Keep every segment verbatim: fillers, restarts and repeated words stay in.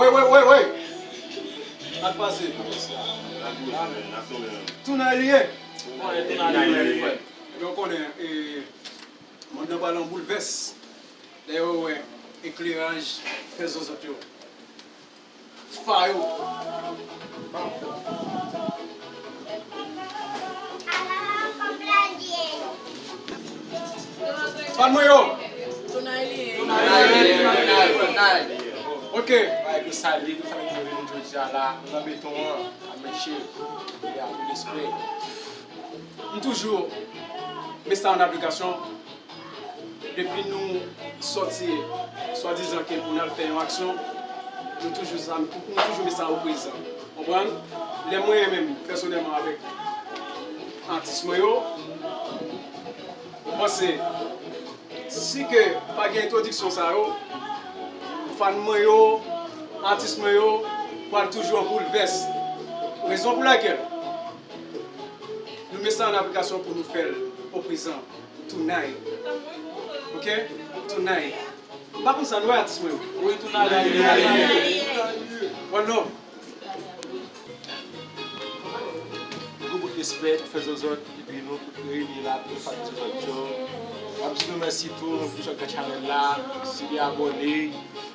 Wey, wey, wey! Sa k pase? Tounay li ye. Ebyen, w konnen, e, monn nan pral an boulvès. Dayè, w wè ekleraj fè zòzòt yo. Fa yo. Fan mwen yo. Tounay li ye. Ok. Ay, nou salye, nou salye, nou jodi a la, nou nan beton an, a mèche, e a pi respè. M toujou met sa an aplikasyon. Depi nou sòti, swadizan ke pou n al fè yon aksyon, nou toujou sa, nou toujou met sa o prezan. Konprann? Lè mwen menm, pèsonèlman, avèk atis mwen yo, mwen panse, si ke pa gen entwodiksyon sa yo, fan mwen yo, atis mwen yo, pral toujou an boulvès. Rezon pou lakèl, nou met sa an aplikasyon pou nou fè l o prezan. Tounay. Ok? Tounay. M pa konn sa, nou wè atis mwen yo. Wi, Tounay. One love. Gwo bout respè, fè zòzòt, epi nou tout reyini la, pou fè zòzòt yo. M ap di nou mèsi tou, nou ki sot nan chanèl la, si li abòne,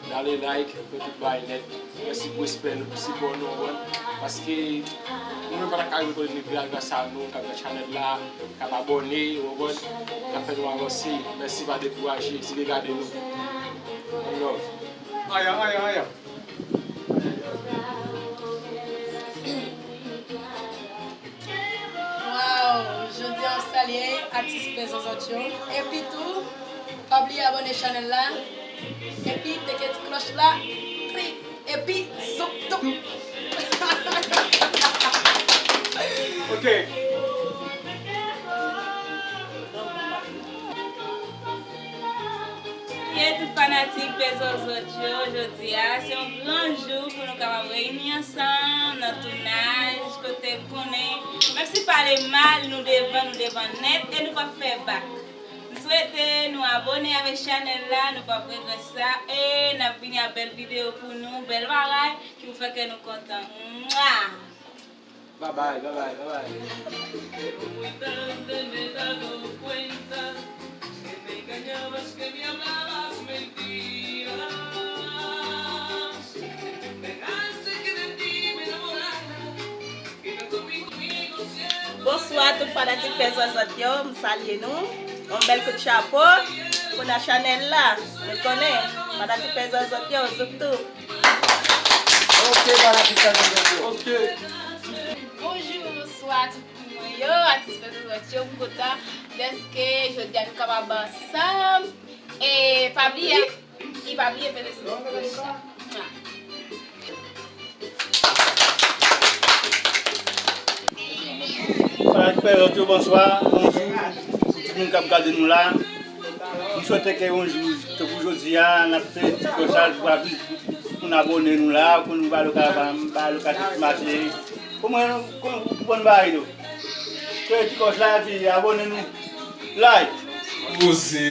dale like, fè tout bagay nèt. Mèsi pou respè nou, pou sipò nou, w konprann? Paske nou menm pa ta ka rive kote nou rive a gras a nou k ap gad chanèl la, k ap abòne, w konprann? K ap fè nou avanse. Mèsi, pa dekouraje, si w gade nou. One love. Aya, aya, aya. Waw, jodi a m salye atis pè zòzòt yo. Epi tou, pa bliye abòne chanèl la. Epi teke ti klòch la. Klik. Epi, zoup, toup. Ok. Ye tout fanatik pè zòzòt yo, jodi a se yon gran jou pou nou kapab reyini ansanm nan tounaj, kote m konnen, menm si pale mal, nou devan, nou devan nèt, e nou p ap fè bak. M swete nou abòne avèk chanèl la, nou p ap regrèt sa, e n ap vini ak bèl videyo pou nou, bèl bagay ki pou fè kè nou kontan. Mwa! Babay, babay, babay. Bonswa tout fanatik pè zòzòt yo, m salye nou. Yon bèl kout chapo pou nan chanèl la. Nou konnen, fanatik pè zòzòt yo, zoup tou. Ok, fanatik pè zòzòt yo. Ok. Bonjou, bonswa tout moun yo, atis pè zòzòt yo, m kontan dèske jodi a nou kapab ansanm. E pa bliye, e pa bliye peze sou ti kloch la. Fanatik pè zòzòt yo, bonswa, bonjou pou tout moun k ap gade nou la. M swete ke yon jou, tankou jodi a, n ap fè ti kloch la, pou, pou n abòne nou la, pou nou ba loka, ba loka ti mache. Kòman, kòman, kòman bagay yo? Fè ti kloch la, epi abòne nou. Like. Poze.